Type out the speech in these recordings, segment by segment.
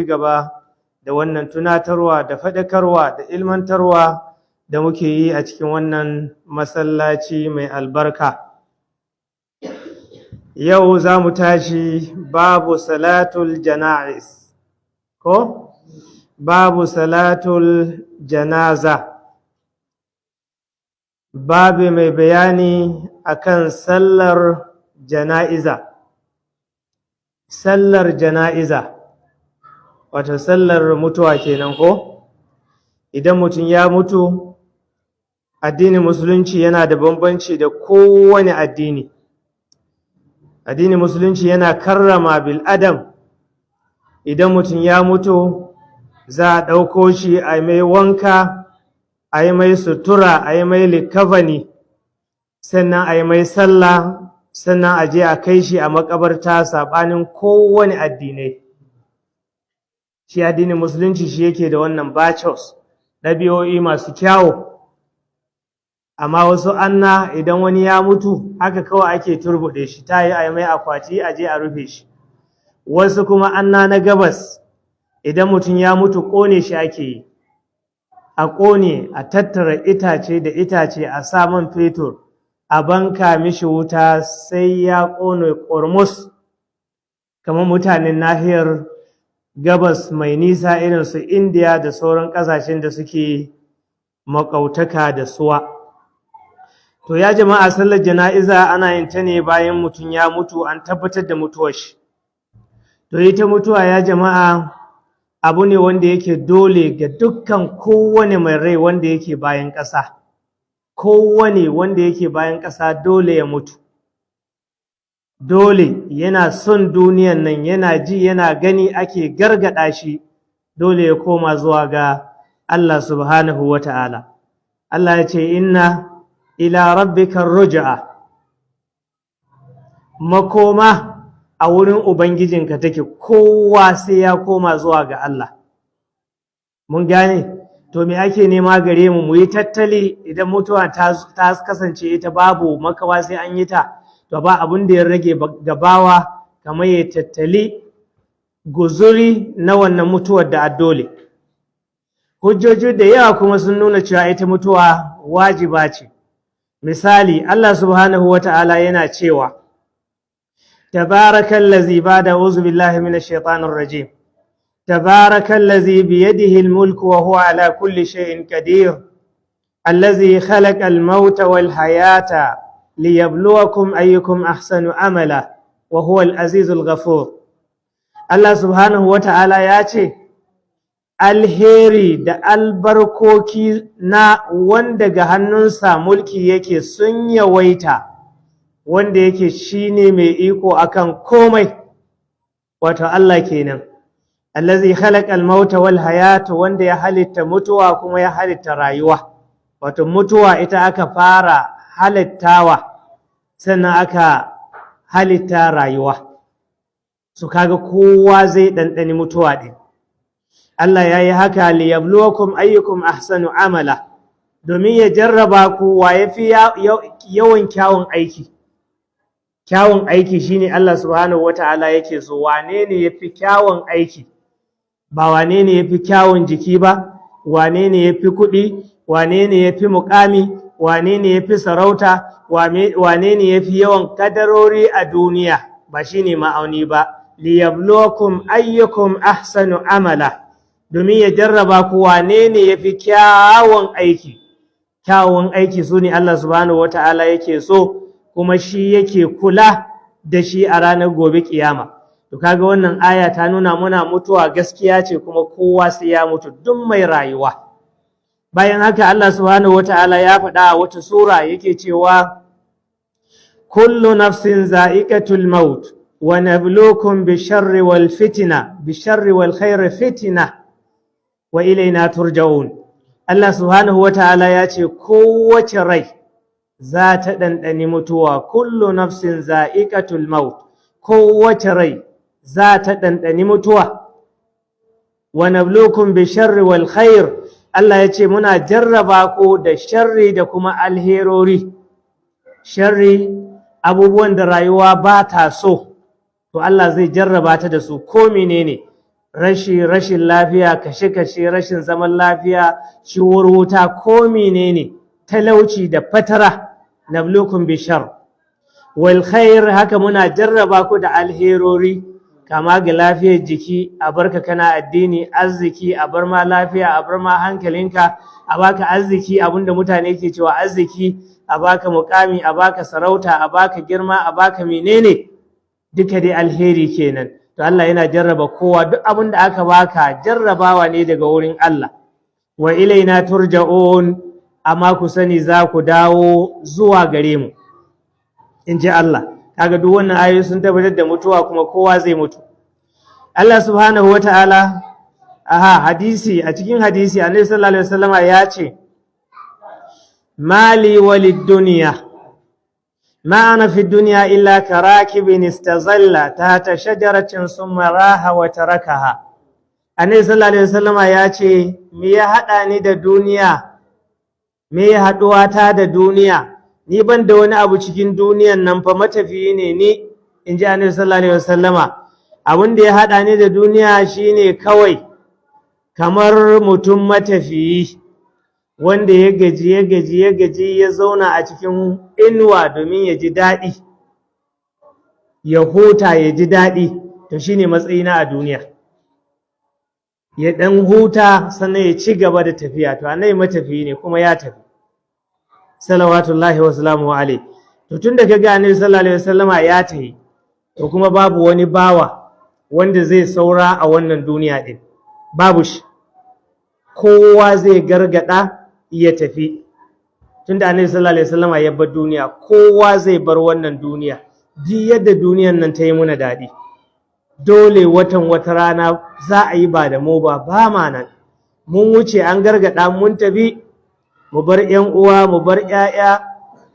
Gaba da wannan tunatarwa da faɗakarwa da ilmantarwa da muke yi a cikin wannan masallaci mai albarka. Yau za mu tashi babu salatul jana'iz, ko babu salatul janaza, babu mai bayani akan sallar jana'iza. Sallar jana'iza, wato sallar mutuwa kenan, ko idan mutum ya mutu. Addinin Musulunci yana da bambanci da kowane addini. Addinin Musulunci yana karrama bil adam. Idan mutum ya mutu, za a ɗauko shi, a mai wanka, a yi mai sutura, a yi mai likafani, sannan a yi mai sallah, sannan a je a kai shi a makabarta. Saɓanin kowane addinai, shi addinin Musulunci shi yake da wannan virtues, ɗabi'o'i masu kyawu. Amma wasu anna, idan wani ya mutu, haka kawai ake turbuɗe shi, ta yi a mai akwati, a je a rufe shi. Wasu kuma anna na gabas, idan mutum ya mutu, ƙone shi ake yi, a ƙone, a tattara itace da itace, a sa man fetur, a banka mishi wuta sai ya ƙone ƙurmus, kamar mutanen nahiyar Gabas Mai Nisa, irin su Indiya da sauran ƙasashen da suke maƙautaka da suwa. To ya jama'a, sallar jana'iza ana yin ta ne bayan mutum ya mutu, an tabbatar da mutuwar shi. To ita mutuwa, ya jama'a, abu ne wanda yake dole ga dukkan kowane mai rai wanda yake bayan ƙasa. Kowane wanda yake bayan ƙasa dole ya mutu. Dole, yana son duniyan nan, yana ji yana gani ake gargada shi, dole ya koma zuwa ga Allah subhanahu wa ta'ala. Allah ya ce, "Inna ila rabbika ruj'a." Makoma a wurin Ubangijinka take. Kowa sai ya koma zuwa ga Allah. Mun gane? To me ake nema gare mu? Mu yi tattali. Idan mutuwa ta kasance ita babu makawa sai an yi ta, to ba abin da ya rage gabawa kamar ya tattali guzuri na wannan mutuwar da dole. Hujjoji da yawa kuma sun nuna cewa ita mutuwa wajiba ce. Misali, Allah subhanahu wa ta'ala yana cewa, tabarakallazi bada a'udhu billahi minash shaitanir rajim, tabarakallazi biyadihi almulku wa huwa ala kulli shay'in qadir, allazi khalaqa almauta wal hayata liyabluwakum ayyukum ahsanu amala wa huwa al-azizul ghafur. Allah subhanahu wa ta'ala ya ce alheri da albarkoki na wanda ga hannunsa mulki yake sun yawaita, wanda yake shine mai iko akan komai, wato Allah kenan. Allazi khalaqal mauta wal hayata, wanda ya halitta mutuwa kuma ya halitta rayuwa. Wato mutuwa ita aka fara halittawa, sannan aka halitta rayuwa. Su kaga kowa zai ɗanɗani mutuwa ɗin. Allah ya yi haka liyabluwakum ayyukum ahsanu amala, domin ya jarraba ku wa ya fi yawan kyawun aiki. Kyawun aiki shine Allah subhanahu wata'ala yake so. Wane ne ya fi kyawun aiki? Ba wane ne ya fi kyawun jiki ba, wane ne ya fi kuɗi, wane ne ya fi muƙami, wane ne ya fi sarauta, wane ne ya fi yawan kadarori a duniya, ba shine ma'auni ba. Liyabluwakum ayyukum ahsanu amala, domin ya jarraba ku wane ne ya fi kyawun aiki. Kyawun aiki su ne Allah subhanahu wata'ala yake so, kuma shi yake kula da shi a ranar gobe kiyama. To kaga wannan aya ta nuna muna mutuwa gaskiya ce, kuma kowa sai ya mutu, duk mai rayuwa. Bayan haka, Allah subhanahu wata'ala ya faɗa a wata sura, yake cewa, "Kullu nafsin za'iqatul maut wa nabluukum bisharri wal fitna bisharri wal khairi fitna wa ilaina turja'un." Allah subhanahu wata'ala ya ce kowace rai za ta ɗanɗani mutuwa. "Kullu nafsin za'iqatul maut", kowace rai za ta ɗanɗani mutuwa. "Wa nabluukum bisharri wal khair", Allah ya ce muna jarraba ku da sharri da kuma alherori. Sharri, abubuwan da rayuwa ba ta so, to Allah zai jarraba ta da su. Ko menene? Rashi, rashin lafiya, kashe-kashe, rashin zaman lafiya, ciwon wuta, ko menene, talauci da fatara. Nablukum bishar wal khair, haka muna jarraba ku da alherori, kama ga lafiyar jiki, a barka kana addini, arziki, a bar ma lafiya, a bar ma hankalinka, a baka arziki, abinda mutane ke cewa arziki, a baka mukami, a baka sarauta, a baka girma, a baka menene, duka dai alheri kenan. To Allah yana jarraba kowa. Duk abin da aka baka jarrabawa ne daga wurin Allah. Wa ilaina turja'un, amma ku sani za ku dawo zuwa gare mu, in ji Allah. Kaga duk wannan ayoyi sun tabbatar da mutuwa, kuma kowa zai mutu. Allah subhanahu wa ta'ala, aha, hadisi, a cikin hadisi Annabi sallallahu alaihi wasallama ya ce: "Mali walid dunya, ma ana fi dunya illa karakibin istazalla tahta shajaratin summa raha wa tarakaha." Annabi sallallahu alaihi wasallama ya ce: "Me ya hada ni da duniya? Me ya haduwa ta da duniya? Ni ban da wani abu cikin duniyan nan fa, matafiyi ne ni," in ji Annabi sallallahu alaihi wasallama. "Abin da ya haɗa ni da duniya shine kawai kamar mutum matafiyi wanda ya gaji, ya gaji, ya gaji, ya zauna a cikin inuwa domin ya ji daɗi, ya huta, ya ji daɗi. To shine matsayina a duniya." Ya ɗan huta, sannan ya ci gaba da tafiya. To Annabi matafiyi ne kuma ya tafi, salawatullahi wa salamuhu alaihi. To tun da kaga Annabi sallallahu alaihi wasallama ya tafi, to kuma babu wani bawa wanda zai saura a wannan duniya din, babu shi. Kowa zai gargada ya tafi. Tunda Annabi sallallahu alaihi wasallama ya bar duniya, kowa zai bar wannan duniya. Duk yadda duniyan nan ta yi muna daɗi, dole watan wata rana za a yi ba da mu ba, ba ma nan, mun wuce, an gargada mun tafi. Mu bar 'yan uwa, mu bar 'ya'ya,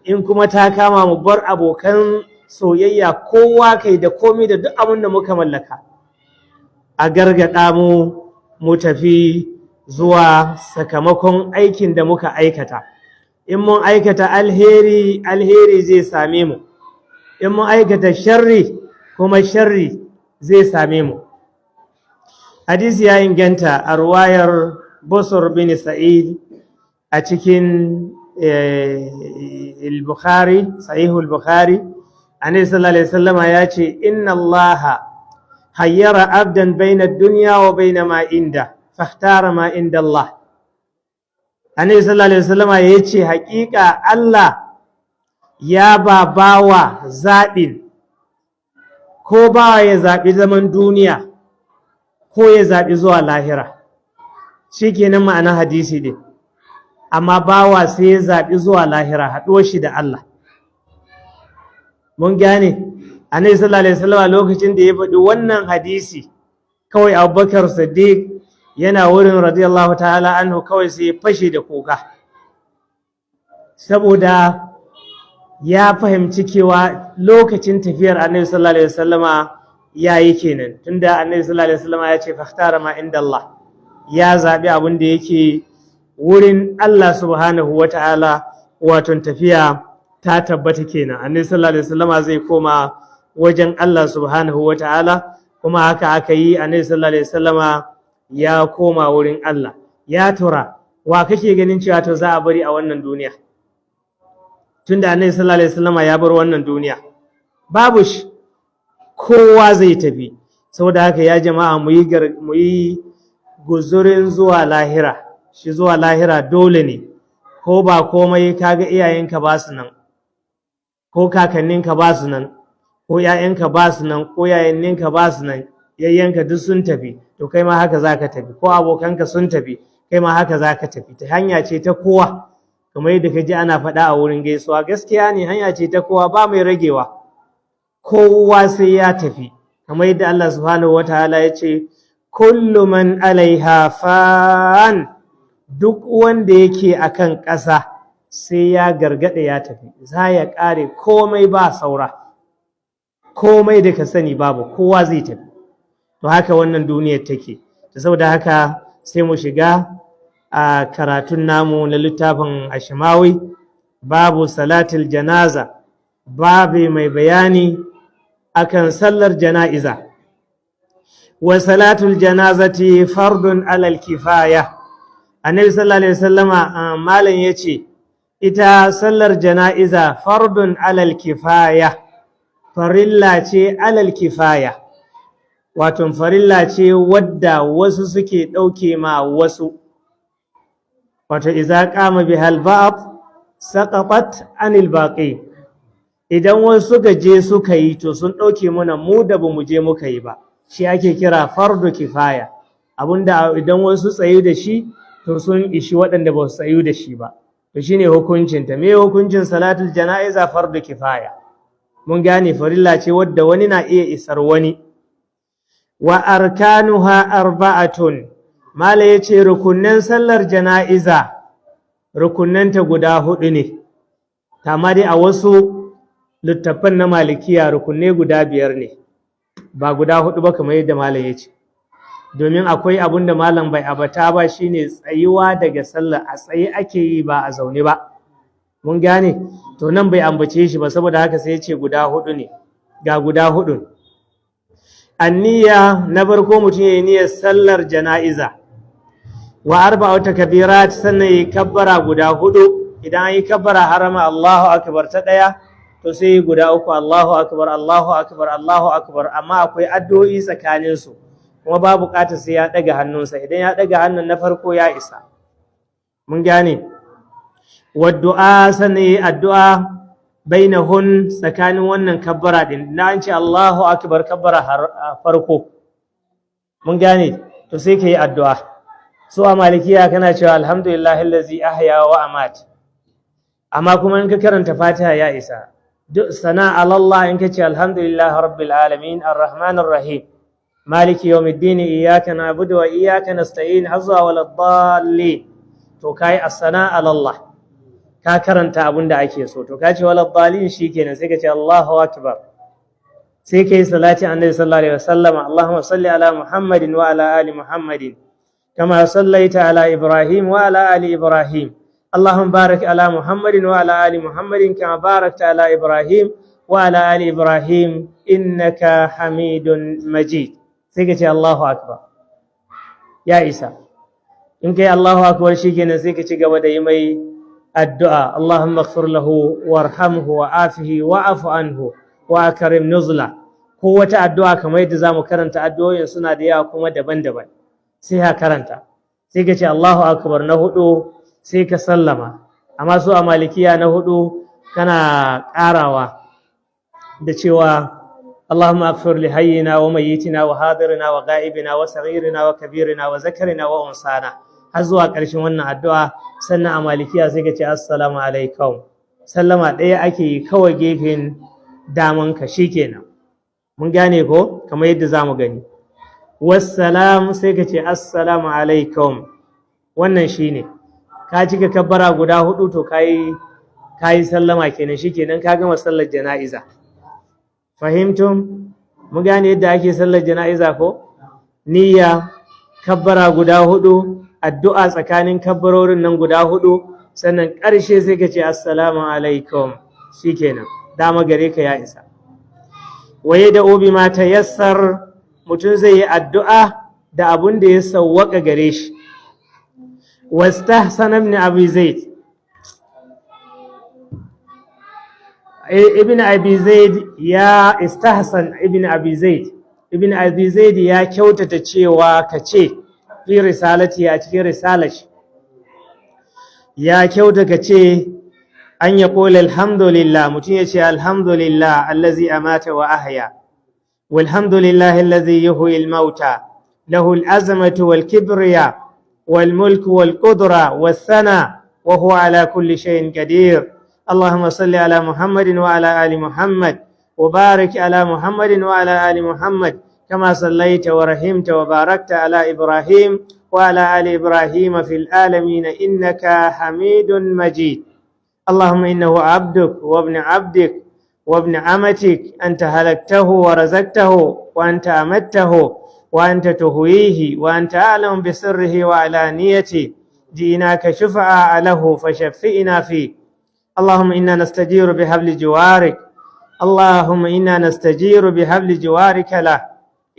in kuma ta kama mu bar abokan soyayya, kowa kai da komai da duk abin da muka mallaka, a gargada mu, mu tafi zuwa sakamakon aikin da muka aikata. In mun aikata alheri, alheri zai same mu. In mun aikata sharri kuma, sharri zai same mu. Hadisi ya inganta a ruwayar Busur bin Sa'id a cikin al-Bukhari, Sahihul Bukhari. Annabi sallallahu alaihi wasallama ya ce: "Inna Allaha hayyara abdan baina dunya wa baina ma inda, fakhtara ma inda Allah." Annabi sallallahu alaihi wasallama ya ce haƙiƙa Allah ya ba bawa zaɓin, ko bawa ya zaɓi zaman duniya ko ya zaɓi zuwa lahira. Shi kenan ma'anar hadisi ɗin. Amma bawa sai ya zaɓi zuwa lahira, haɗuwar shi da Allah. Mun gane? Annabi sallallahu alaihi wasallam lokacin da ya faɗi wannan hadisi, kawai Abubakar Siddiq yana wurin, radiyallahu ta'ala anhu, kawai sai ya fashe da kuka, saboda ya fahimci cewa lokacin tafiyar Annabi sallallahu alaihi wasallama ya yi kenan, tunda Annabi sallallahu alaihi wasallama ya ce: "Fakhtara ma inda Allah", ya zaɓi abin da yake wurin Allah subhanahu wa ta'ala. Wato tafiya ta tabbata kenan, Annabi sallallahu alaihi wasallama zai koma wajen Allah subhanahu wa ta'ala. Kuma haka aka yi, Annabi sallallahu alaihi wasallama ya koma wurin Allah. Ya tura wa kake ganin cewa to za a bari a wannan duniya, tunda Annabi sallallahu alaihi wasallama ya bar wannan duniya? Babu shi, kowa zai tafi. Saboda haka ya jama'a, mu yi guzurin zuwa lahira. Shi zuwa lahira dole ne. Ko ba komai, kaga iyayenka ba su nan, ko kakanninka ba su nan, ko ‘ya'yanka ba su nan, ko yayanninka ba su nan, yayyanka duk sun tafi, to kai ma haka za ka tafi. Ko abokanka sun tafi, kai ma haka za ka tafi. Ta hanya ce ta kowa, kamar yadda ka ji ana faɗa a wurin gaisuwa. Gaskiya ne, hanya ce ta kowa, ba mai ragewa, kowa sai ya tafi. Kamar yadda Allah subhanahu wataala ya ce: "Kullu man alaiha fan", duk wanda yake akan ƙasa sai ya gargaɗe ya tafi, za ya ƙare komai, ba saura komai da ka sani, babu, kowa zai tafi. To haka wannan duniyar take. To saboda haka sai mu shiga a karatun namu na littafin Ashimawi, babu salatil janaza, babu mai bayani akan sallar jana'iza. Wa salatul janazati fardun alal kifaya. Annabi sallallahu alaihi wasallama, malam yace ita sallar jana'iza fardun alal kifaya, farilla ce alal kifaya, wato farilla ce wadda wasu suke ɗauke ma wasu, wato iza qama bihal ba'd saqatat anil baqi. Idan wasu suka je suka yi, to sun ɗauke mana mu da bamu je muka yi ba. Shi ake kira fardu kifaya, abinda idan wasu tsayu da shi, to sun ishi waɗanda ba su tsayu da shi ba. To shine hukuncinta. Me hukuncin salatul jana'iza? Fardu kifaya. Mun gane, farilla ce wadda wani na iya isar wani. Wa arkanuha arba'atun. Mala yace rukunnan sallar jana'iza, rukunnanta guda hudu ne. Amma dai a wasu littattafan na Malikiya rukunne guda biyar ne, ba guda hudu ba kamar yadda malam ya ce, domin akwai abun da malam bai abata ba, shine tsayuwa daga sallar. A tsaye ake yi, ba a zaune ba. Mun gane? To nan bai ambace shi ba, saboda haka sai ya ce guda hudu ne. Ga guda hudun: anniya, na farko mutum ya yi niyyar sallar jana'iza, wa arba'u takbirat, sannan yi kabbara guda hudu. Idan an yi kabbara harama, Allahu akbar ta daya, to sai guda uku: Allahu akbar, Allahu akbar, Allahu akbar. Amma akwai addu'o'i tsakanin su, kuma ba buƙatar sai ya ɗaga hannunsa. Idan ya ɗaga hannun na farko ya isa. Mun gane? Waddu'a, sannan yi addu'a bainahun, tsakanin wannan kabbara din na an ce Allahu akbar, kabbara farko. Mun gane? To sai ka yi addu'a. So a Malikiya kana cewa alhamdulillahi allazi ahya wa amat, amma kuma in ka karanta Fatiha ya isa. Duk sana alallah, in ka ce alhamdulillahi rabbil alamin arrahmanir rahim maliki yawmiddin iyyaka na'budu wa iyyaka nasta'in har zuwa waladdallin, to kai as-sana alallah, ka karanta abin da ake so. To ka ce waladdallin, shikenan, sai ka ce Allahu akbar, sai kai salati annabi sallallahu alaihi wasallam: Allahumma salli ala Muhammadin wa ala ali Muhammadin kama sallaita ala Ibrahim wa ala ali Ibrahim. اللهم بارك على محمد وعلى آل محمد كما باركت على إبراهيم وعلى آل إبراهيم إنك حميد مجيد. Sai ka ce Allahu akbar, ya isa. In kai Allahu akbar, shikenan, sai ka ci gaba da yi mai addu'a: Allahumma ighfir lahu warhamhu wa afihi wa'fu anhu wa akrim nuzula, ko wata addu'a kamar yadda zamu karanta. Addu'o'in suna da yawa kuma daban-daban, sai ka karanta. Sai ka ce Allahu akbar na hudu, sai ka sallama. Amma su a Malikiya na hudu kana karawa da cewa Allahumma aghfir li hayyina wa mayyitina wa hadirina wa ga'ibina wa saghirina wa kabirina wa zakarina wa unsana, har zuwa ƙarshen wannan addu'a. Sannan a Malikiya sai ka ce assalamu alaikum. Sallama ɗaya ake yi kawai, gefen damanka, shikenan. Mun gane ko? Kamar yadda za mu gani. Wassalam, sai ka ce assalamu alaikum. Wannan shine ka cika kabbara guda hudu, to kayi kayi sallama kenan, shikenan, ka gama sallar jana'iza. Fahimtum? Mun gane yadda ake sallar jana'iza ko? Niyya, kabbara guda hudu, addu'a tsakanin kabbarorin nan guda hudu, sannan ƙarshe sai ka ce assalamu alaikum, shikenan, dama gare ka ya isa. Waye da obi ma tayassar, mutum zai yi addu'a da abun da ya sawwaka gare shi. Wastahsana ibn Abi Zaid, Ibn Abi Zaid ya istahsan, Ibn Abi Zaid, Ibn Abi Zaid ya kyautata cewa ka ce fi risalati, a cikin risalashi ya kyauta ka ce an ya ƙola alhamdulillah, mutum ya ce alhamdulillah allazi amata wa ahya, walhamdulillah allazi yuhyi al-mauta, lahu al-azmatu wal kibriya wal mulku wal qudra was sana wa huwa ala kulli shay'in qadir. اللهم صل على محمد وعلى آل محمد وبارك على محمد وعلى آل محمد كما صليت ورحمت وباركت على إبراهيم وعلى آل إبراهيم في العالمين إنك حميد مجيد. اللهم إنه عبدك وابن عبدك وابن أمتك، أنت هلكته ورزقته وأنت أمته وأنت تهويه وأنت أعلم بسره وعلانيته، جئناك شفعاء له فشفئنا فيه. اللهم إنا نستجير بحبل جوارك، اللهم إنا نستجير بحبل جوارك له.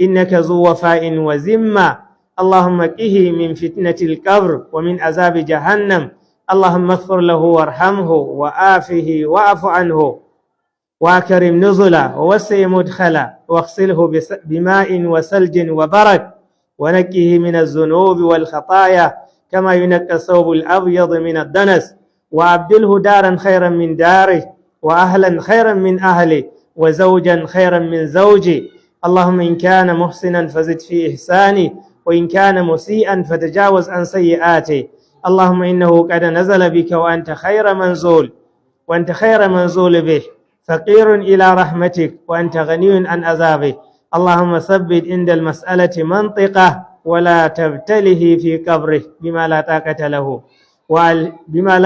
إنك ذو وفاء وذمة. اللهم قه من فتنة القبر ومن عذاب جهنم. اللهم اغفر له وارحمه وآفه واعف عنه وأكرم نزله ووسع مدخله واغسله بماء وثلج وبرد ونقه من الذنوب والخطايا كما ينقى الثوب الأبيض من الدنس، وأبدله دارا خيرا من داره وأهلا خيرا من أهله وزوجا خيرا من زوجه. اللهم إن كان محسنا فزد في إحسانه، وإن كان مسيئا فتجاوز عن سيئاته. اللهم إنه قد نزل بك وأنت خير منزول، وأنت خير منزول به، فقير إلى رحمتك وأنت غني عن عذابه. اللهم ثبت عند المسألة منطقه ولا تبتله في قبره بما لا طاقة له بما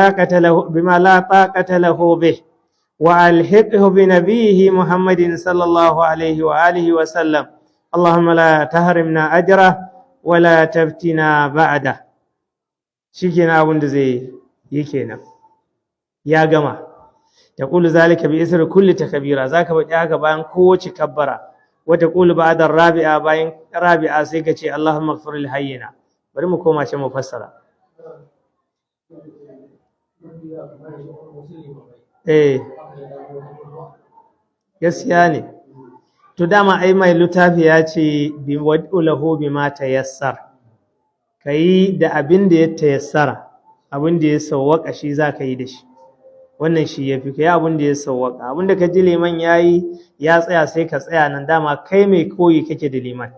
لا طاقة له به، وألحقه بنبيه محمد صلى الله عليه وآله وسلم. اللهم لا تحرمنا أجره ولا تفتنا بعده. Shikenan, abin da zai yi kenan, ya gama. تقول ذلك بإثر كل تكبيرة, zaka faɗi haka bayan kowace kabbara. وتقول بعد الرابعة, bayan rabi'a sai ka ce اللهم اغفر لحينا. Bari mu koma shi mu fassara. Eh, gaskiya ne. To dama ai mai littafi ya ce bi وادع له بما تيسر, kayi da abin da ya tayassara, abin da ya sawwaka shi za ka yi da shi. Wannan shi ya fi ka yi abin da ya sawwaka. Abin da ka ji liman ya yi, ya tsaya, sai ka tsaya nan. Dama kai mai koyi kake da liman.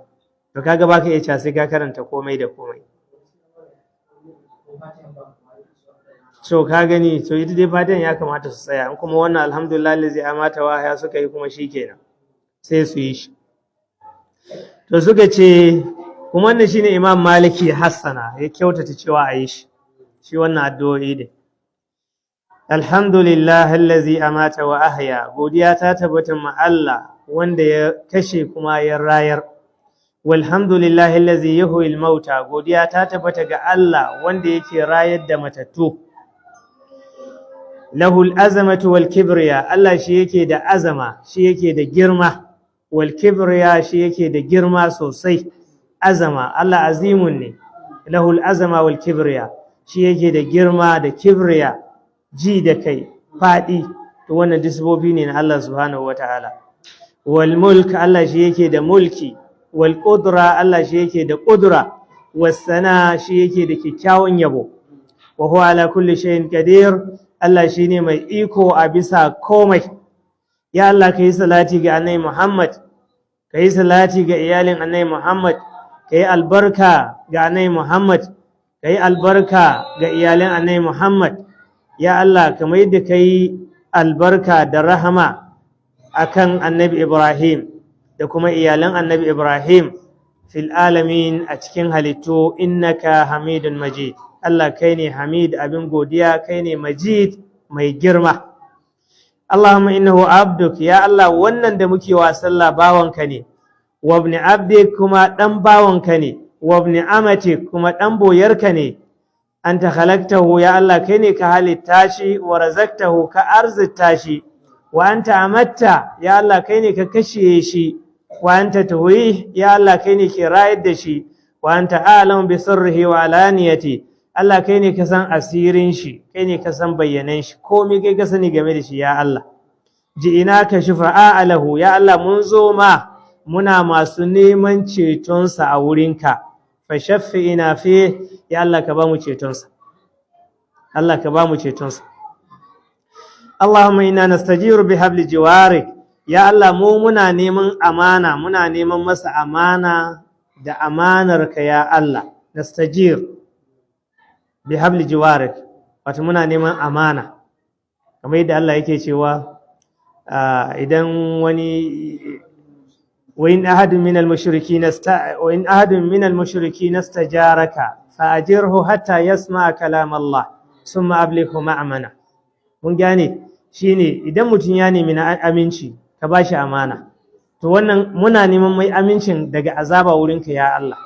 To kaga baka iya cewa sai ka karanta komai da komai. So ka gani, to ita dai fatan ya kamata su tsaya. In kuma wannan الحمد لله الذي أمات وأحيا suka yi kuma, shikenan sai su yi shi. To suka ce kuma wannan shine Imam Maliki hassana, ya kyautata cewa a yi shi, shi wannan addu'o'i ne. الحمد لله الذي أمات وأحيا, godiya ta tabbata ma Allah wanda ya kashe kuma ya rayar. والحمد لله الذي يحيي الموتى, godiya ta tabbata ga Allah wanda yake rayar da matattu. له العظمة والكبرياء, Allah shi yake da azama, shi yake da girma. والكبرياء, shi yake da girma sosai. Azama, Allah azimun ne. له العظمة والكبرياء, shi yake da girma da kibriya, ji da kai, faɗi. To wannan sifofi ne na Allah سبحانه وتعالى. والملك, Allah shi yake da mulki. والقدرة, Allah shi yake da ƙudura. والثناء, shi yake da kyakkyawan yabo. وهو على كل شيء قدير, Allah shine mai iko a bisa komai. Ya Allah, ka yi salati ga Annabi Muhammad, ka yi salati ga iyalin Annabi Muhammad, ka yi albarka ga Annabi Muhammad, ka yi albarka ga iyalin Annabi Muhammad. Ya Allah, kamar yadda ka yi albarka da rahama akan Annabi Ibrahim da kuma iyalan Annabi Ibrahim في العالمين, a cikin halittu. إنك حميد مجيد, Allah kai ne hamid, abin godiya, kai ne majid, mai girma. اللهم إنه عبدك, ya Allah, wannan da muke wa sallah bawanka ne. وابن عبدك, kuma dan bawanka ne. وابن أمتك, kuma dan boyarka ne. أنت خلقته, ya Allah, kai ne ka halitta shi. ورزقته, ka arzita shi. وأنت أمته, ya Allah, kai ne ka kashe shi. وأنت تحييه, ya Allah, kai ne ke rayar da shi. وأنت أعلم بسره وعلانيته, Allah, kai ne ka san asirin shi, kai ne ka san bayyanan shi, komai kai ka sani game da shi. Ya Allah, جئناك شفعاء له, ya Allah, mun zo ma muna masu neman cetonsa a wurinka. فشفعنا فيه, ya Allah, ka ba mu cetonsa, Allah, ka ba mu cetonsa. اللهم إنا نستجير بحبل جوارك, ya Allah, mu muna neman amana, muna neman masa amana da amanarka. Ya Allah, نستجير بحبل جوارك, wato muna neman amana kamar yadda Allah yake cewa idan wani وإن أحد من المشركين استجارك فأجره حتى يسمع كلام الله ثم أبلغه مأمنه. Mun gane, shine idan mutum ya nemi na aminci, ka bashi amana. To wannan muna neman mai amincin daga azaba wurinka, ya Allah.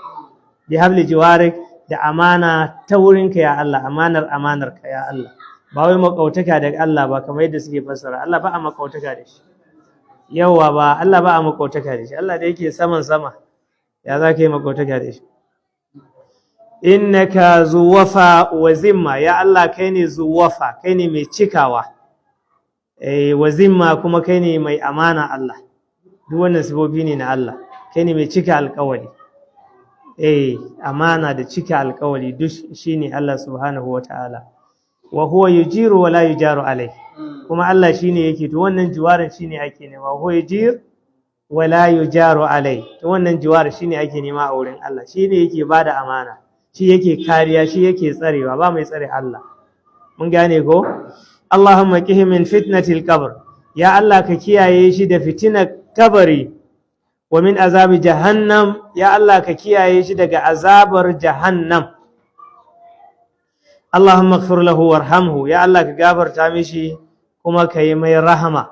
بحبل جوارك, da amana ta wurinka, ya Allah, amanar amanarka, ya Allah. Ba wai makautaka daga Allah ba kamar yadda suke fassara. Allah ba a makautaka da shi. Yawa, ba Allah ba a makautaka da shi. Allah da yake saman sama. Ya za ka yi makotaka da shi? Innaka zuwafa wa zimma, ya Allah kai ne zuwafa, kai ne mai cikawa, eh, wa zimma kuma kai ne mai amana. Allah, duk wannan sifofi ne na Allah. Kai ne mai cika alkawari, eh, amana da cika alkawari duk shine Allah subhanahu wataala. Wa huwa yujiru wa la yujaru alai, kuma Allah shine yake, to wannan jiwarin shine ake nema. Huwa yujir wa la yujaru alai, to wannan jiwar shine ake nema a wurin Allah. Shine yake bada amana, shi yake kariya, shi yake tsarewa, ba mai tsare Allah. Mun gane ko? Allahumma qihi min fitnatil qabr, ya Allah ka kiyaye shi da fitinar kabari. Wa min azabi jahannam, ya Allah ka kiyaye shi daga azabar jahannam. Allahumma ighfir lahu warhamhu, ya Allah ka gafarta mishi kuma ka yi mai rahama.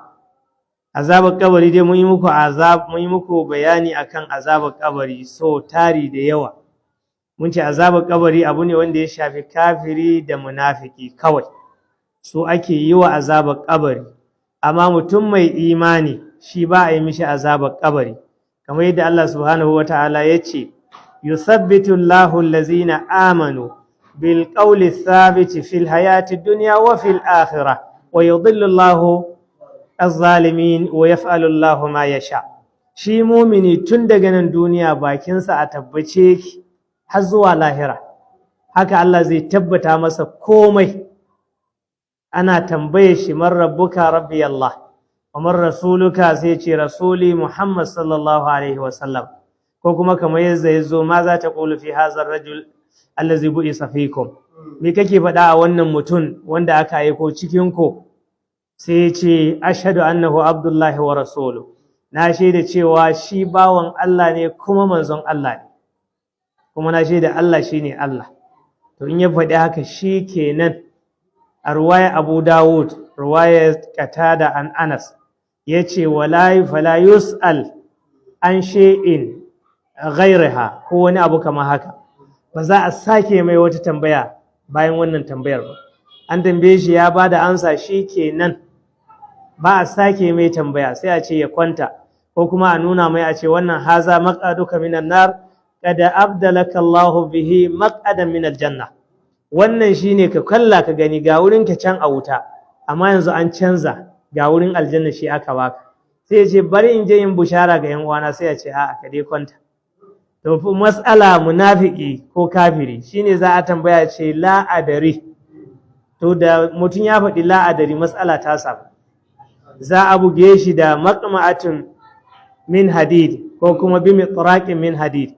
Azabar kabari dai mun yi muku bayani akan azabar kabari so tari da yawa. Mun ce azabar kabari abu ne wanda ya shafi kafiri da munafiki kawai, su ake yi wa azabar kabari. Amma mutum mai imani shi ba a yi mishi azabar kabari, kamar yadda Allah subhanahu wa ta'ala ya ce: yuthabbitu Allahu allazina amanu bil qawli thabiti fil hayati dunya wa fil akhirah wa yudhillu Allahu az-zalimin wa yaf'alu Allahu ma yasha. Shi mumini tun daga nan duniya bakinsa a tabbace yake har zuwa lahira. Haka Allah zai tabbata masa komai. Ana tambaye shi: man rabbuka? Rabbi Allah. Wa man rasuluka? Sai ce: rasuli Muhammad sallallahu alaihi wasallam. Ko kuma kamar yadda ya zo: ma za ta qulu fi hadha rajul allazi bu'isa fikum? Me kake faɗa a wannan mutum wanda aka aiko cikin ku? Sai ya ce: ashhadu annahu abdullahi wa rasuluhu, na shaida cewa shi bawan Allah ne kuma manzon Allah ne, kuma na shaida Allah shine Allah. To in ya faɗi haka shi kenan. A ruwaya Abu Dawud, ruwaya Qatada an Anas, ya ce: wala fala yus'al an shay'in ghairiha, ko wani abu kamar haka. Ba za a sake mai wata tambaya bayan wannan tambayar ba. An tambaye shi ya ba da amsa, shi kenan, ba a sake mai tambaya. Sai a ce ya kwanta, ko kuma a nuna mai a ce: wannan haza maq'aduka minan nar, qad abdalaka Allahu bihi maq'adan min aljanna. Wannan shine ka kalla ka gani, ga wurin ka can a wuta, amma yanzu an canza, ga wurin aljanna shi aka baka. Sai ya ce: bari in je yin bushara ga yan uwana. Sai ya ce: a'a, ka dai kwanta. To mas'ala munafiki ko kafiri shine za a tambaya, ce: la adari. To da mutum ya faɗi la adari, mas'ala ta samu. Za a buge shi da maqma'atun min hadid, ko kuma bi mitraqin min hadid,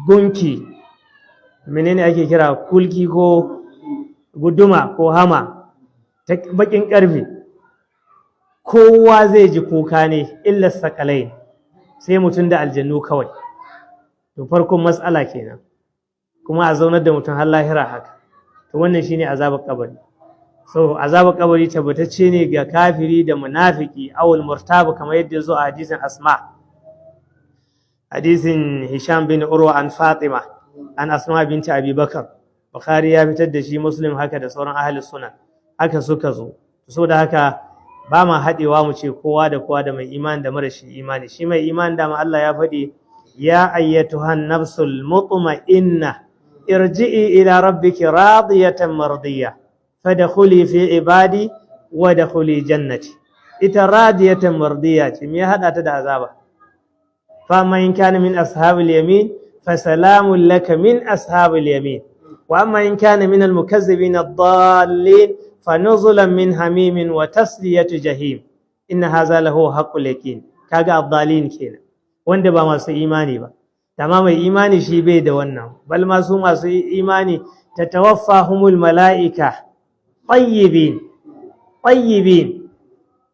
gunki, menene ake kira, kulki ko guduma ko hama ta bakin karfe. Kowa zai ji kuka ne illa sakalai, sai mutum da aljannu kawai. To farkon matsala kenan, kuma a zaunar da mutum har lahira haka. To wannan shine azabar kabari. So azabar kabari tabbatacce ne ga kafiri da munafiki awul murtabu, kamar yadda ya zo a hadisin Asma, hadisin Hisham bin Urwa an Fatima an Asma binti Abi Bakar. Bukhari ya fitar da shi, Muslim haka, da sauran ahli sunan haka suka zo. Saboda haka ba ma haɗewa mu ce kowa da kowa, da mai imani da marashi imani. Shi mai imani da ma Allah ya faɗi: ya ayyatuhan nafsul mutma'inna irji'i ila rabbiki radiyatan mardiyya fadkhuli fi ibadi wa dakhuli jannati. Ita radiyatan mardiya ce, me ya hada ta da azaba? Fa man kana min ashabil yamin fasalamun laka min ashabil yamin, wa amma in kana min almukazzibin ad-dallin fanuzulan min hamimin wa tasliyatu jahim, inna hadha lahu haqqul yaqin. Kaga ad-dallin kenan, wanda ba masu imani ba. Amma mai imani shi bai da wannan. Bal ma su masu imani tatawaffahumul mala'ika tayyibin tayyibin,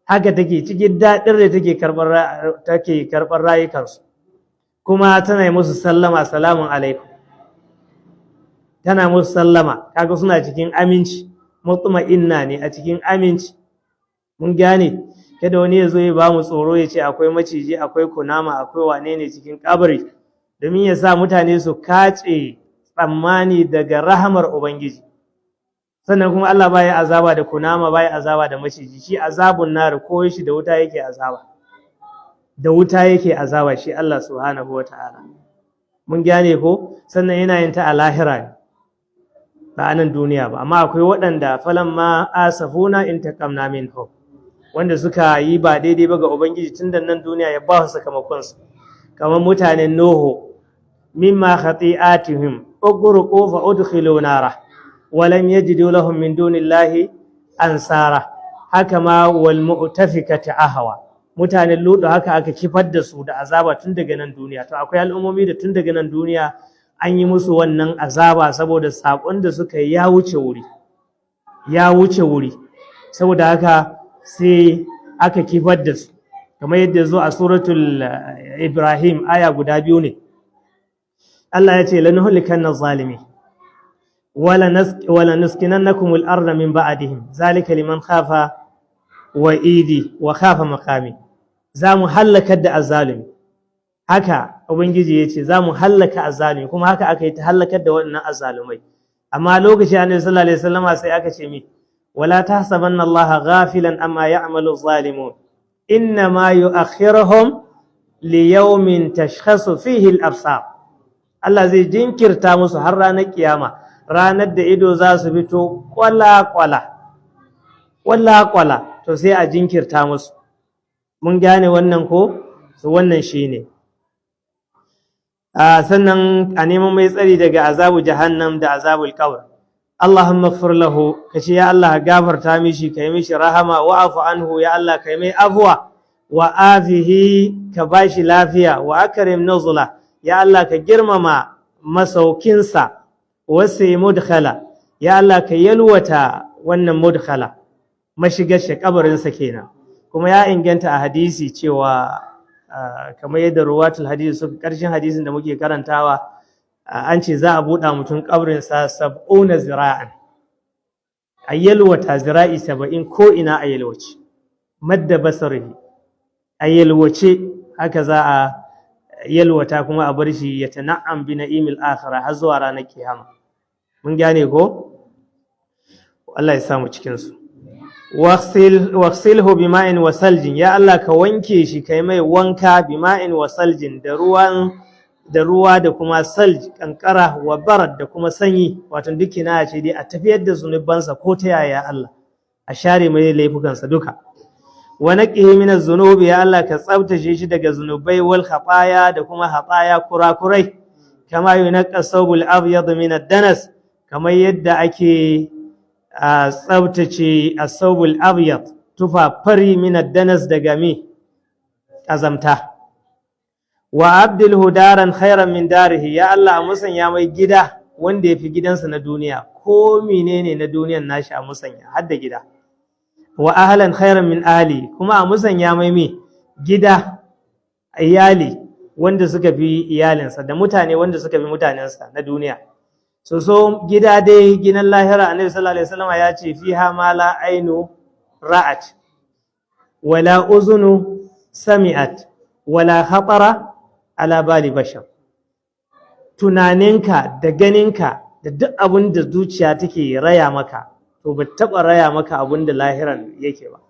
haka take cikin daɗin da take karɓar rayukansu, kuma tana yi musu sallama: salamun alaikum. Tana musu sallama, kaga suna cikin aminci, mutma'inna ne, a cikin aminci. Mun gane? Kada wani ya zo ya ba mu tsoro ya ce akwai maciji, akwai kunama, akwai wane ne cikin kabari, domin ya sa mutane su kace tsammani daga rahamar Ubangiji. Sannan kuma Allah baya azaba da kunama, baya azaba da maciji. Shi azabun nar ko shi da wuta yake azaba, da wuta yake azaba shi Allah subhanahu wata'ala. Mun gane ko? Sannan yana yin ta a lahira ne, ba a nan duniya ba. Amma akwai waɗanda falamma asafuna intaqamna minhum, wanda suka yi ba daidai ba ga Ubangiji tun da nan duniya ya ba su sakamakon su, kamar mutanen Nuhu, mimma khati'atihim ughriqu fa udkhilu nara wa lam yajidu lahum min dunillahi ansara. Haka ma wal mu'tafikati ahwa, mutanen Ludu haka aka kifar da su da azaba tun daga nan duniya. To akwai al'ummomi da tun daga nan duniya an yi musu wannan azaba saboda saƙon da suka yi ya wuce wuri, ya wuce wuri. Saboda haka sai aka kifar da su, kamar yadda zo a suratul Ibrahim, aya guda biyu ne. Allah ya ce: lanuhlikanna zalimi wala nuskinannakum al-ardha min ba'dihim zalika liman khafa wa'idi wa khafa maqami. Za mu hallakar da azzalumi, haka Ubangiji ya ce, za mu hallaka azzalumi. Kuma haka aka yi ta hallakar da waɗannan azzalumai. Amma lokaci Annabi sallallahu alaihi wasallama sai aka ce mi: wala tahsabanna Allaha ghafilan amma ya'malu zalimun, inna ma yu'akhiruhum li yawmin tashkhasu fihi al-absar. Allah zai jinkirta musu har ranar kiyama, ranar da ido za su fito kwala kwala kwala kwala. To sai a jinkirta musu. Mun gane wannan ko? So wannan shine. Sannan a neman mai tsari daga azabu jahannam da azabul qabr. Allahumma ighfir lahu, kace ya Allah gafarta mishi, kai mishi rahama. Wa afu anhu, ya Allah kai mai afwa. Wa afihi, ka bashi lafiya. Wa akrim nuzula, ya Allah ka girmama masaukinsa. Wasi mudkhala, ya Allah ka yalwata wannan mudkhala, mashigar shi, kabarinsa kenan. Kuma ya inganta a hadisi cewa, kamar yadda ruwatul hadisi suka, karshen hadisin da muke karantawa, an ce za a buɗa mutum kabarinsa 70 zira'an, a yalwata zira'i 70, ko ina a yalwace, madda basarihi, a yalwace haka za a yalwata, kuma a bar shi ya tana'am bi na'imil akhirah har zuwa ranar kiyama. Mun gane ko? Allah ya samu cikin su. Waghsilhu bima'in wa saljin, ya Allah ka wanke shi, kai mai wanka, bima'in wa saljin, da ruwan da ruwa da kuma salj, kankara, wa barad, da kuma sanyi. Wato duk na ce dai a tafiyar da zunubansa ko ta yaya, Allah a share mai laifukansa duka. Wa naqihi min az-zunubi, ya Allah ka tsabtace shi daga zunubai, wal khataya, da kuma khataya, kurakurai, kama yunqqa thawbul abyad min ad-danas, kamar yadda ake a tsabtace as-thawbul abyad, tufa fari, min ad-danas, daga mi kazamta. Wa abdilhu daran khairan min darihi, ya Allah a musanya mai gida wanda ya fi gidansa na duniya, ko menene na duniyan nashi a musanya har da gida. Wa ahlan khairan min ahli, kuma a musanya mai mi gida, iyali wanda suka fi iyalinsa, da mutane wanda suka fi mutanensa na duniya. So gida dai, gidan lahira, Annabi sallallahu alaihi wasallam ya ce: fiha ma la ainu ra'at wala uzunu sami'at wala khatara ala bali bashar. Tunaninka da ganinka da duk abin da zuciya take raya maka, to ba taɓa raya maka abin da lahiran yake ba,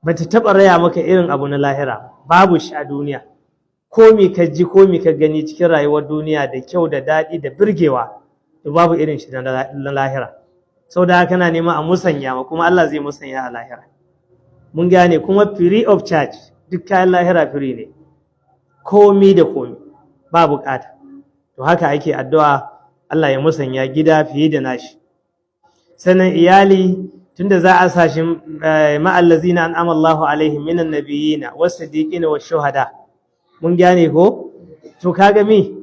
ba ta taɓa raya maka irin abu na lahira, babu shi a duniya. Ko me ka ji, ko me ka gani cikin rayuwar duniya da kyau da daɗi da birgewa, to babu irin shi na lahira. Sau da haka na nema a musanya ma, kuma Allah zai musanya a lahira. Mun gane? Kuma free of charge, duk kayan lahira free ne, komi da komi ba bukata. To haka ake addu'a, Allah ya musanya gida fiye da nashi. Sannan iyali, tunda za a sashi ma'allazina an'ama Allahu alaihim minan nabiyina was-siddiqina wash-shuhada. Mun gane ko? To kaga mi,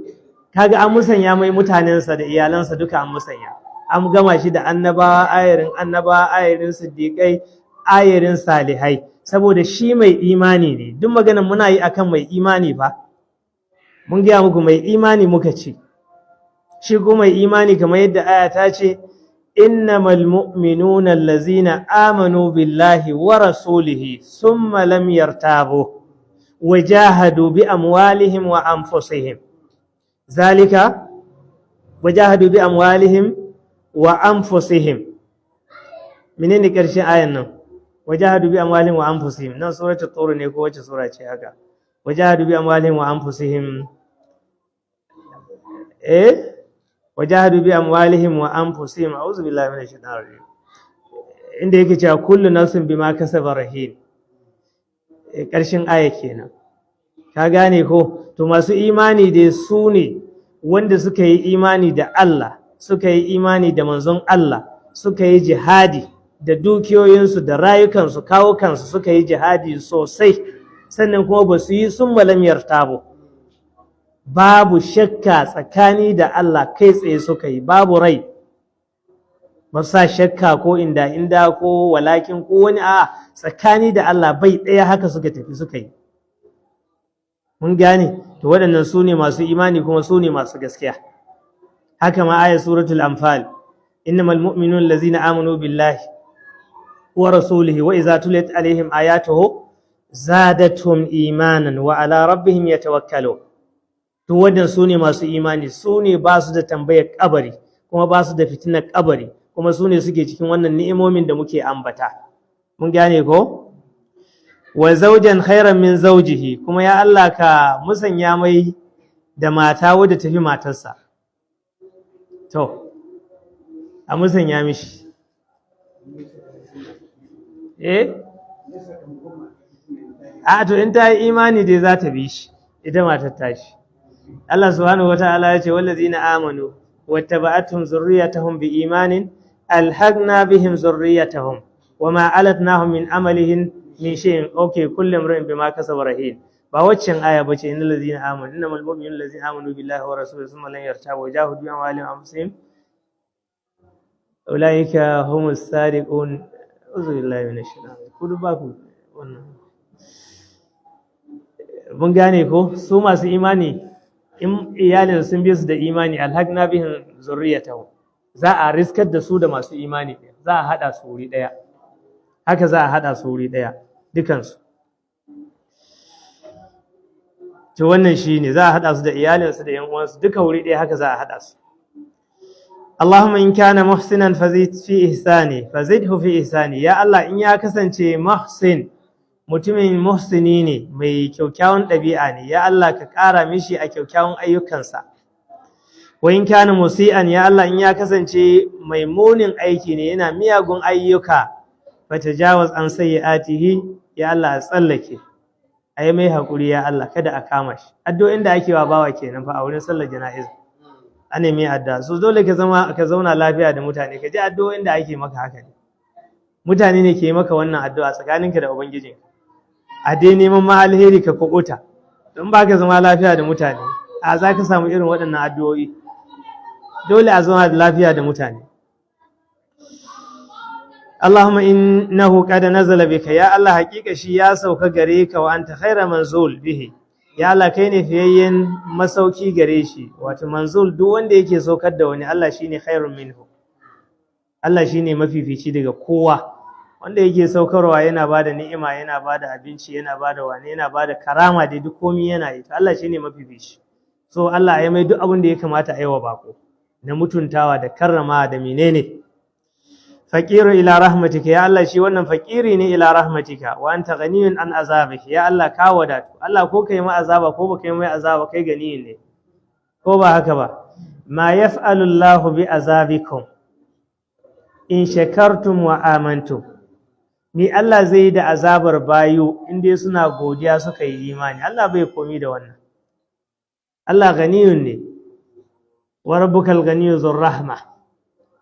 kaga an musanya mai mutanensa da iyalansa duka, an musanya, an gama shi da annabawa, ayarin annabawa, ayarin siddiqai, ayarin salihai, saboda shi mai imani ne. Duk maganar muna yi akan mai imani fa. Mun gaya muku, mai imani muka ce. Shi ko mai imani, kamar yadda aya ta ce: innamal mu'minuna allazina amanu billahi wa rasulihi summa lam yartabu wa jahadu bi amwalihim wa anfusihim zalika wa jahadu bi amwalihim wa anfusihim. Menene karshen ayan nan? Wa jahadu bi amwalihim wa anfusihim, nan suratul Tur ne ko wace sura ce haka? Wa jahadu bi amwalihim wa anfusihim. Eh, wajahadu bi amwalihim wa anfusihim. A'udhu billahi minash shaitanir rajim. Inda yake cewa kullu nafsin bima kasaba rahin. Ƙarshen aya kenan. Ka gane ko? To masu imani dai su ne wanda suka yi imani da Allah, suka yi imani da manzon Allah, suka yi jihadi da dukiyoyinsu da rayukansu, kawo kansu, suka yi jihadi sosai, sannan kuma ba su yi sun malamiyar tabo, babu shakka tsakani da Allah, kai tsaye suka yi, babu rai ba sa shakka ko inda inda ko walakin ko wani a tsakani da Allah, bai ɗaya haka suka tafi suka yi. Mun gane? To waɗannan su ne masu imani kuma su ne masu gaskiya. Haka ma ayat Suratul Anfal: innamal mu'minun allazina amanu billahi wa rasulihi wa idza tuliyat alaihim ayatuhu zadatuhum imanan wa ala rabbihim yatawakkalun. To waɗannan su ne masu imani, su ne ba su da tambayar kabari kuma ba su da fitinar kabari, kuma su ne suke cikin wannan ni'imomin da muke ambata. Mun gane ko? Wa zawjan khairan min zawjihi, kuma ya Allah ka musanya mai da mata wadda tafi matarsa. To a musanya mishi, eh, a to in ta yi imani dai za ta bi shi, ita matar tashi. Allah subhanahu wata'ala ya ce: wallazina amanu wattaba'atuhum zurriyatuhum bi imanin alhaqna bihim zurriyatahum wama alatnahum min amalihim min shay'in. Okay, kullu imrin bima kasaba rahin. Ba waccan aya bace. Innal ladzina amanu, innamal mu'minuna allazina amanu billahi wa rasulihi thumma lam yartabu wa jahadu bi amwalihim wa anfusihim ulaika humus sadiqun. Uzu billahi minash shaitani. Kudu ba ku wannan. Mun gane ko? Su masu imani, in iyalin sun bi su da imani, alhaqna bihim zurriyatahum, za a riskar da su da masu imani, za a hada su wuri daya, haka za a hada su wuri daya dukansu. To wannan shine, za a hada su da iyalinsu da yan uwansu duka wuri daya, haka za a hada su. Allahumma in kana muhsinan fazid fi ihsani, fazidhu fi ihsani. Ya Allah, in ya kasance muhsin, mutumin muhsini ne, mai kyaukyawan ɗabi'a ne, ya Allah ka ƙara mishi a kyaukyawan ayyukansa. Wa in kana musi'an, ya Allah, in ya kasance mai munin aiki ne, yana miyagun ayyuka, fatajawaz an sayyi'atihi, ya Allah a tsallake, a yi mai haƙuri, ya Allah kada a kama shi. Addu'o'in da ake wa bawa kenan fa a wurin sallar jana'iza, a nemi addu'a. So dole ka zama ka zauna lafiya da mutane, ka ji addu'o'in da ake maka. Haka ne, mutane ne ke maka wannan addu'a tsakaninka da ubangijinka, a dai neman ma alheri ka kuɓuta. Don ba ka zama lafiya da mutane, a za ka samu irin waɗannan addu'o'i. Dole a zauna da lafiya da mutane. Allahumma innahu qad nazala bika, ya Allah hakika shi ya sauka gare ka, wa anta khaira manzul bihi, ya Allah kai ne fiyayyen masauki gare shi. Wato manzul, duk wanda yake saukar da wani, Allah shine khairun minhu, Allah shine mafifici daga kowa wanda yake saukarwa. Yana bada ni'ima, yana bada abinci, yana bada wane, yana bada karama, dai duk komi yana yi. To Allah shine mafifici. So Allah ya mai duk abin da ya kamata a yi wa bako na mutuntawa da karrama da menene. Faqiru ila rahmatika, ya Allah shi wannan faqiri ne ila rahmatika, wa anta ghaniyun an azabik, ya Allah ka wadatu. Allah ko kai mai azaba ko ba kai mai azaba, kai ganiyin ne, ko ba haka ba? Ma yaf'alu Allahu bi azabikum in shakartum wa amantum. Ni Allah zai yi da azabar bayu in dai suna godiya suka yi imani? Allah bai komi da wannan. Allah ganiyun ne. Wa rabbukal ganiyyu dhur rahma.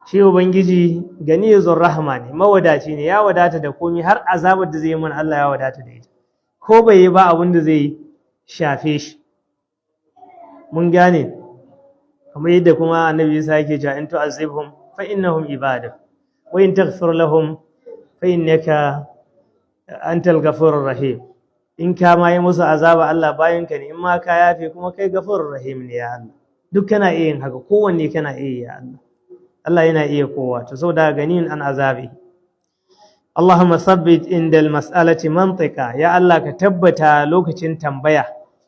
Shi ubangiji ganiyyu dhur rahma ne, mawadaci ne, ya wadata da komi, har azabar da zai yi mana Allah ya wadata da ita. Ko bai yi ba, abin da zai shafe shi. Mun gane? Kamar yadda kuma Annabi Isa yake cewa: in tu'azzibhum fa innahum ibaduk wa in taghfir lahum fa innaka antal ghafurur rahim. In ka ma yi musu azaba, Allah bayanka ne, in ma ka yafe kuma kai ghafurur rahim ne. Ya Allah, duk kana iya yin haka, kowanne kana iya yi, ya Allah. Allah yana iya kowa. To saboda ganin an azabi. Allahumma sabbit inda mas'alati mantiqa, ya Allah ka tabbata lokacin tambaya,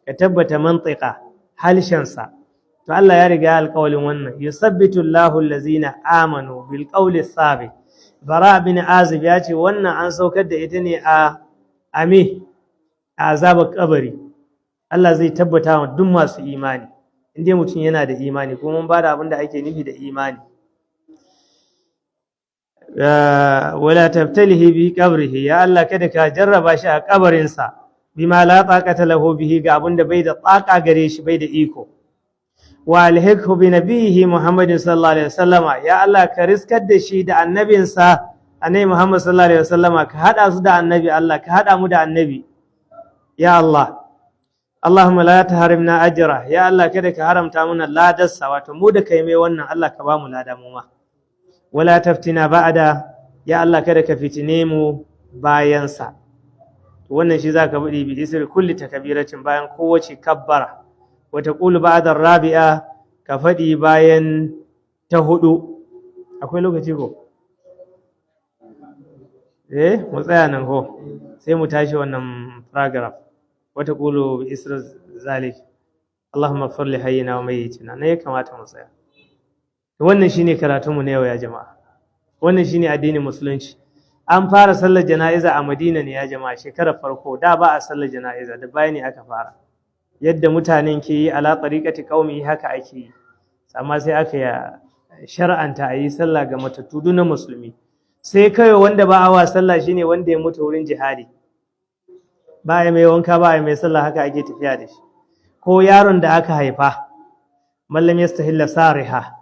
ka tabbata mantiqa halshensa. To Allah ya riga alƙawalin wannan: yusabbitu Allahu allazina amanu bil qawli sabit. Bara bin Azib ya ce wannan an saukar da ita ne a ame a azabar kabari. Allah zai tabbata wa duk masu imani. In dai mutum yana da imani, kuma mun bada abin da ake nufi da imani. Wala tabtalihi bi qabrihi, ya Allah kada ka jarraba shi a kabarinsa, bima la taqata lahu bihi, ga abin da bai da tsaka gare shi, bai da iko. Wa alhikhu bi nabiyhi Muhammadin sallallahu alaihi wasallama, ya Allah ka riskar da shi da annabinsa annabi Muhammad sallallahu alaihi wasallama, ka hada su da annabi, Allah ka hada mu da annabi, ya Allah. Allahumma la tahrimna ajra, ya Allah kada ka haramta mana ladarsa, wato mu da kai mai wannan, Allah ka ba mu lada mu ma. Wala taftina ba'da, ya Allah kada ka fitine mu bayansa. Wannan shi zaka budi bi isri kulli takbiratin, bayan kowace kabbara. Wa taqulu ba'da rabi'a, ka fadi bayan ta hudu. Akwai lokaci ko? Eh, mu tsaya nan ko? Sai mu tashi wannan paragraph. Wa taqulu bi isri zalik Allahumma ighfir li hayyina wa mayyitina. Ne ya kamata mu tsaya. Wannan shine karatunmu na yau ya jama'a. Wannan shine addinin musulunci. An fara sallar jana'iza a Madina ne ya jama'a, shekarar farko. Da ba a sallar jana'iza, da baya ne aka fara. Yadda mutanen ke yi ala tariqati qaumi, haka ake yi, amma sai aka ya shar'anta a yi sallah ga matattu na musulmi. Sai kawai wanda ba a wa sallah shine wanda ya mutu wurin jihadi, ba a mai wanka, ba a mai sallah, haka ake tafiya da shi. Ko yaron da aka haifa, mallam yastahilla sariha,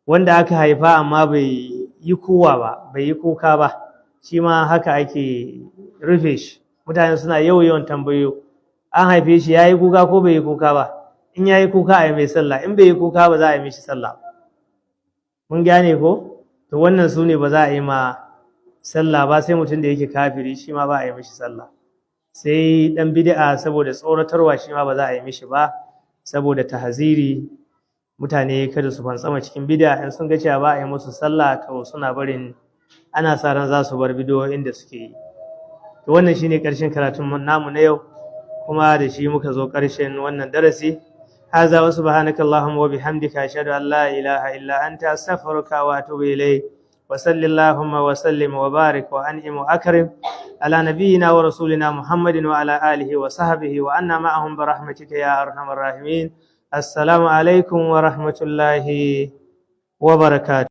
wanda aka haifa amma bai yi kuwa ba, bai yi kuka ba, shi ma haka ake rufe shi. Mutane suna yau yawan tambayo, an haife shi, ya yi kuka ko bai yi kuka ba? In ya yi kuka, a yi mai sallah. In bai yi kuka ba, za a yi mishi sallah. Mun gane ko? To wannan su ne ba za a yi ma sallah ba. Sai mutum da yake kafiri, shi ma ba a yi mishi sallah. Sai dan bid'a, saboda tsoratarwa, shi ma ba za a yi mishi ba, saboda tahziri, mutane kada su fantsama cikin bid'a. In sun ga cewa ba a yi musu sallah, to suna barin, ana sa ran za su bar bid'o'in da suke yi. To wannan shine karshen karatun namu na yau, kuma da shi muka zo karshen wannan darasi. هذا وسبحانك اللهم وبحمدك، أشهد أن لا إله إلا أنت، أستغفرك وأتوب إليك. وصل اللهم وسلم وبارك وأنعم وأكرم على نبينا ورسولنا محمد وعلى آله وصحبه وعنا معهم برحمتك يا أرحم الراحمين. السلام عليكم ورحمة الله وبركاته.